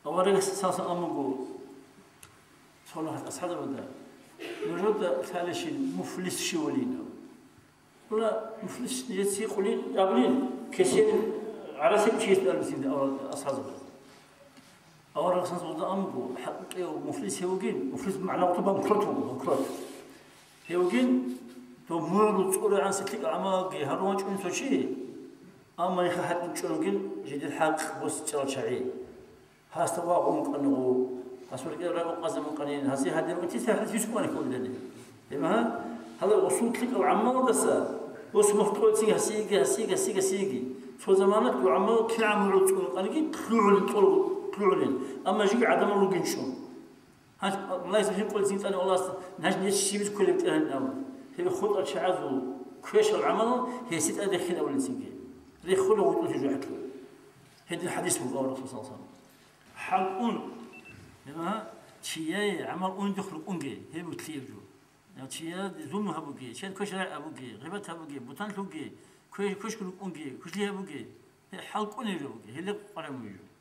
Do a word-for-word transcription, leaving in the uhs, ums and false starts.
Аварагас цасан амуго, цо асхӀабзабазда: «Нужеда лъалищин муфлис щивалин?» Вала, муфлис нижеца гьикъулин абулин, кесен гӀарасеб чияс абулин асхӀабзабаз. Аварагас цода амуго, хӀакъикъияв муфлис гьев вугин, муфлис магӀна гьатӀа банкрот вуго, банкрот. Гьев вугин, дов мугӀрул цӀуригӀан лъикӀал гӀамалги гьарун вачӀунев цо чи, амма гьехъа хӀакъ чӀун вугин, жидер хӀакъ босичӀарал чагӀи. Гьасда вагъун вукӀана гъов, гьасул рекӀел рагъ къвазабун вукӀанин, гьасие гьадин ва киса хӀадис бицун ккани кколдани. Гьеб гьа, гьала гъосул лъикӀал гӀамалдаса, гъос мухтӀолцин гьасиеги, гьасиеги, гьасиеги, гьасиеги. Цо заманат гӀамал кигӀан мугӀрул цӀун вукӀаниги, лъугӀулин, цӀолго лъугӀулин. Амма жиги гӀадамал ругин чӀун. Гьанж малаикзаб жинкъулесин цӀани Аллагьас, наж нечи щибиз кколеб тӀеран абун. Гьеб хутӀа чагӀазул квешал гӀамалал гьесие тӀаде рехин абулин цинги. Рехула гъутӀулъи жо хӀакъи. Гьедин хӀадис буго Расул саллаллагьу гӀалайгьи ва саллам. ХӀал ун. Гьеб гьа, чияе гӀамал ундухъ рукӀунге, гьеб бутлъияб жо. Я чияе зулму гьабуге, чияе квеш рагӀи абуге, гъибат гьабуге, бутан лъуге, квеш-, квешго рукӀунге, квешлъи гьабуге, гьеб хӀал кӀунеб жо буго, гьеле къваригӀун буго.